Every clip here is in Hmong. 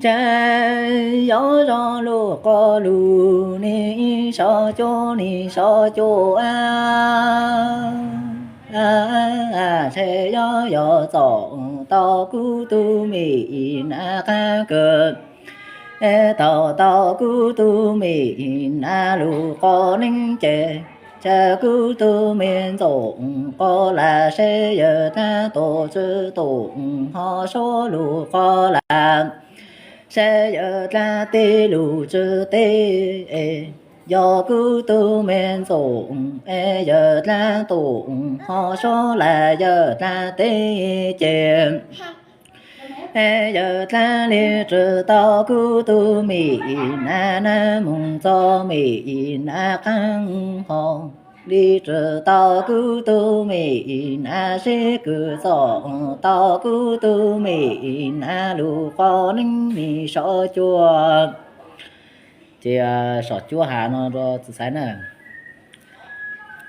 Ces yuav zoo lus qos lus, nim sov cuag nim sov cuag, ces yuav yog txaus tau kuv tus me nas qab kawg, txaus tau kuv tus me nas lus qos neeb ces, ces kuv tus me ntxoov qos las seb yawg dlaab tus tsi tus ho sab lus qos las, seb yawg dlaab teb lus tsi teb. Yog kuv tus me ntxoov es yawg dlaab tus ho sab las, yawg dlaab teb ces, es yawg dlaab li tsi tau kuv tus me nas, nas moog txog me nas qaab ho, li tsi tau kuv tus me nas seb kws txaus tau kuv tus me nas lus qos neeb nim sov cuag. Ces sov cuag has no rua txiv xaiv na.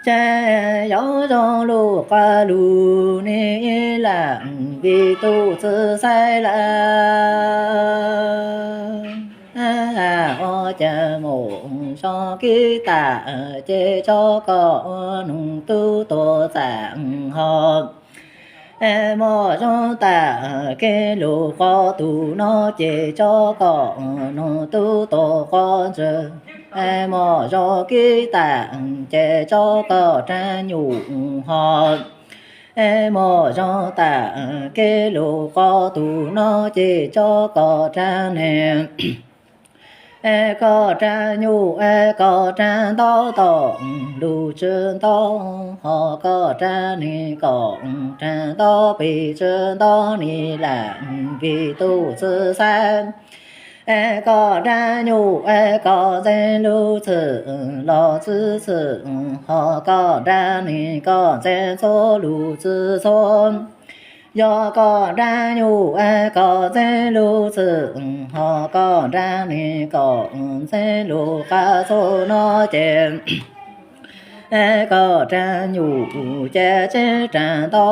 Ces yuav zoo lus qos lus, nim lam vim tus txiv xaiv lawm, ua cas moog zoo kib tam ces tso kom noog tub tuag txam ho. Moog zoo tam kev lus qos tus no ces tso kom noog tub tuag qos ntswg. Moog zoo kib tam ces tso kom rag nyum ho. Moog zoo tam kev lus qos tus no ces tso kom rag neeg, kom rag nyum, kom rag nto tom lus tsi nto, ho kom rag neeg kom rag nto pem tsi nto, nim lam vim tus txiv xaiv. Kom rag nyum kom ntxeev lus txhwm los txwv txhwm, ho kom rag neeg kom ntxeev txhua lus txwv txhua. Yog kom rag nyum kom ntxeev lus txhwm, ho kom rag neeg kom ntxeev lus qab txhua no ces, kom rag nyum ces tseeb rag nto,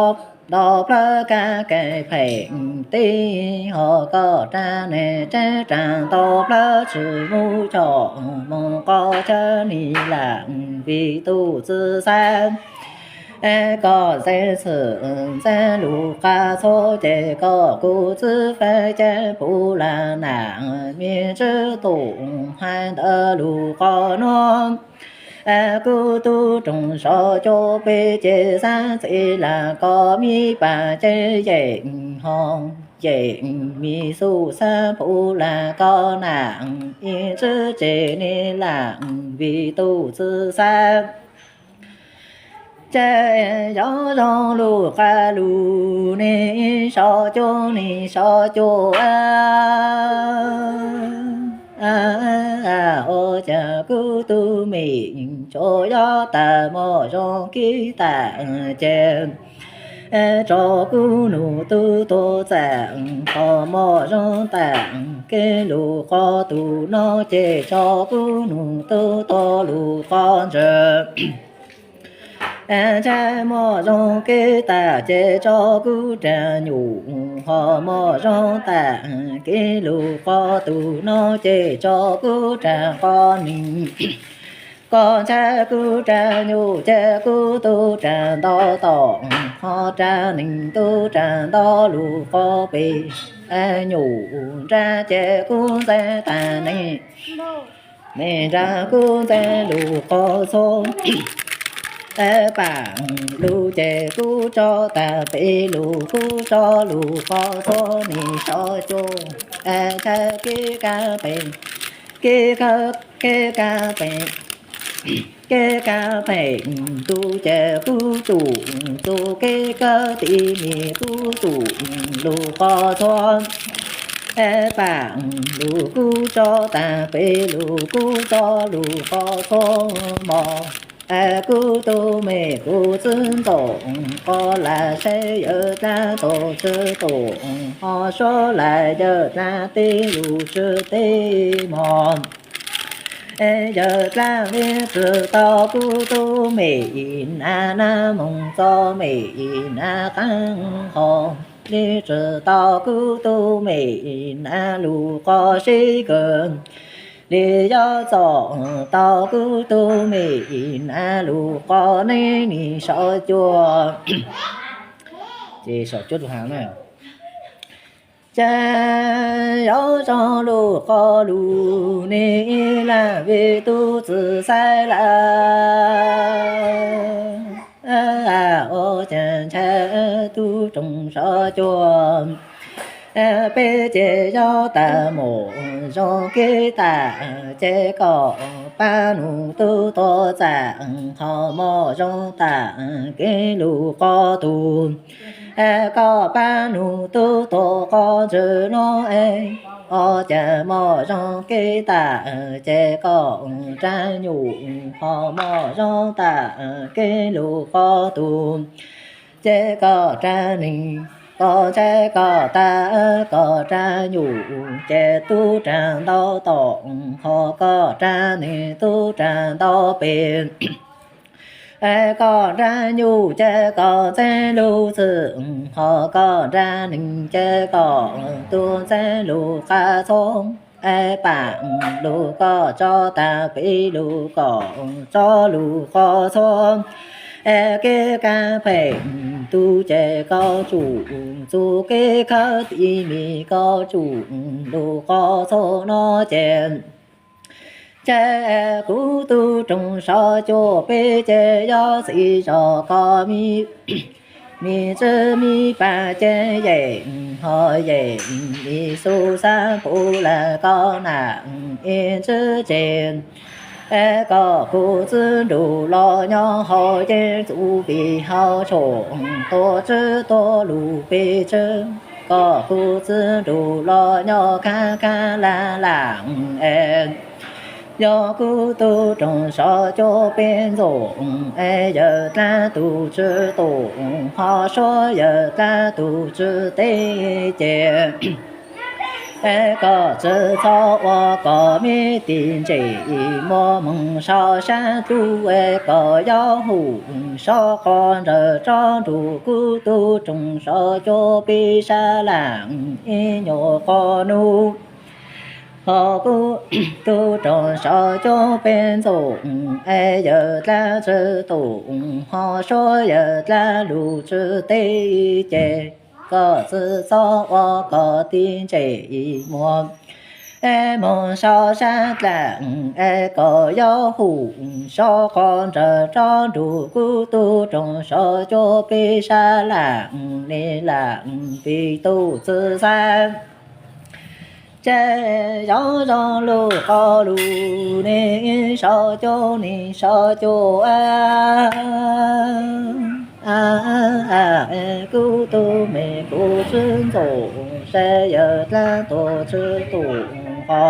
nto plawg kab ke phem tib, ho kom rag neeg tseeb rag nto plawg tsi muaj choj moog qos chaw, nim lam vim tus txiv xaiv. Kom ntxeev txhwm ntxeev lus qab txhua ces kom kuv txiv fais ces puv lam nam me tsi tus hais ntawd lus qos no. Kuv tub roog sov cuag peb ces xaav txij lam kom me pam ces yeem ho, yeem me xub xaav puv lam kom nam ib tsi ces nim lam vim tus txiv xaiv. Ces yuav zoo lus qos lus, nim sov cuag nim sov cuag, ua cas kuv tug me tsuas yog tas mom zoo kib tas ces tso kuv nus tub tuag txam, qhov mom zoo tas kev lus qos tus no ces tso kuv nus tub tuag lus qos ntswg. Ntshai mom zoo kib tas ces tso kuv rag nyum, ho mom zoo tas kev lus qos tus no ces tso kuv rag qos neeg. Koj ntshai kuv rag nyum ces kuv tub rag nto tom, ho rag neeg tub rag nto lus qos pem, nyum nrag ces kuv ntxeev tas neeg, neeg nrag kuv ntxeev lus qos txhua. Pam lus ces kuv tso tas pem lus, kuv tso lus qos txhua nim sov cuag. Ntshai kev kab pem, kev kab, kev kab pem, kev kab pem tus ces kuv tsum, tus kev kab tim nim kuv tsum lus qos txhua. Pam lus kuv tso tas pem lus, kuv tso lus qos txhua mog. Kuv tug me kuv txwv ntxoov qos lam seb yawg dlaab tug tsi tus, ho suav lam yawg dlaab teb lus tsi teb mog. Yawg dlaab li tsi tau kuv tug me nas, nas moog txog me nas qaab ho. li tsis tau kuv tus me nas lus qhov sib kawg, li yuav txom tau kuv tus me nas lus qhov nej nim saum cuaj. Ces saum cuaj tus has na. Ces yuav zoo lus qhov lus nej lam vim tus txwv xaiv lawm. Ua cas ntshai tub roog saum cuaj, peb ces yuav tas mus zoo kev tas, ces kom pab nus tub tuag txam, ho mos zoo tas kev lus qhov tus. Kom pab nus tub tuag qhov ntswg no, ua cas mos zoo kev tas, ces kom rab nyuj ho mos zoo tas kev lus qhov tus. Ces kom rab neeg, kom ntshai kom tas, kom rab nyuj ces tub rab ntau tom, ho kom rab neeg tub rab ntau pem. Kom rab nyuj ces kom ntxeev lus txwv, ho kom rab neeg ces kom tub ntxeev lus qab txhob. Pam lus kom tso tas, pem lus kom tso lus qhov txhob. Kev kaj phem tub ces koj tsum txuj, kev khawb tib mis koj tsum lus qhov txhob no ces. Ces kuv tub roog saum cuaj peb ces yuav txiv zog koj me, me ntxwg me pam ces yeem ho yeem li xub xab pum lawm koj nam ib ntxwg ces. Kom kuv txiv nrug los nyob hauv yeeb txuj pem hauv tsham, tuaj tswb tuaj lug pem tswb. Kom kuv txiv nrug los nyob khab khab lam lam es. Yog kuv tub roog saum cuaj peb ntxoov es yawg dlaab tug tswv tus, ho suav yawg dlaab tug tswv teb ces. Es kom tsi txhob ua kom mej tig ntsim muaj moog sau sab dlug, es kom yuav hum sab qhov nrawg tsob nrug kuv tub roog saum cuaj peb sab lam ib nyuag qhov nub. Ho kuv tub roog saum cuaj peb ntxoov es yawg dlaab tswv tus, ho suav yawg dlaab lug tswv teb ces. Kom tsi txhob ua kom tig ntsim muaj, es moog sau sab dlaag, es kom yuav hum sab qhov nrawg tsob nrug kuv tub roog saum cuaj peb sab lam li lam pem tub txwv xaiv. Ces yuav zoo lug qhov lug ne, saum cuaj ne saum cuaj, kuv tug me kuv tswv ntxoov, saib yawg dlaab tug tswv tus ho,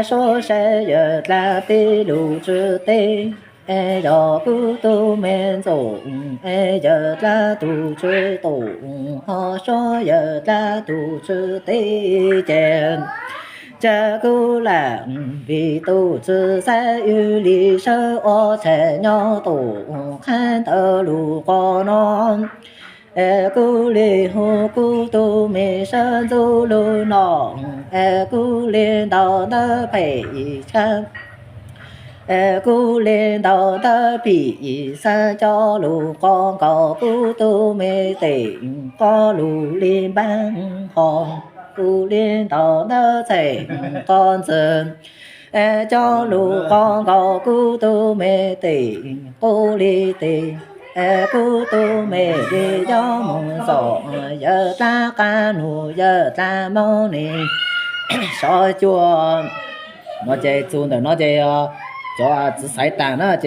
suav saib yawg dlaab teb lug tswv teb. Es yog kuv tug me ntxoov, es yawg dlaab tug tswv tus ho, suav yawg dlaab tug tswv teb ces. Ces kuv lam vim tug tswv xaiv, wb li sawv ua tshais nyob tus qhaab ntawd lug qhov no. Es kuv li hu kuv tug me sawv ntxuv lug no, es kuv li ntaus ntawv phem tshab. Es kuv li ntaus ntawv phem xab cov lug qhov nkaus kuv tug me tes, qhov lug li npaab ho, kuv li ntaus ntawv txheem qhov ntxwg. Es cov lug qhov nkaus kuv tug me tes, kuv li tes. Es kuv tug me li yuav moog txom yawg dlaab qab nug yawg dlaab moog ne, saum cuaj. No ces txug ntawm no ces cov txwv xaiv taag na ces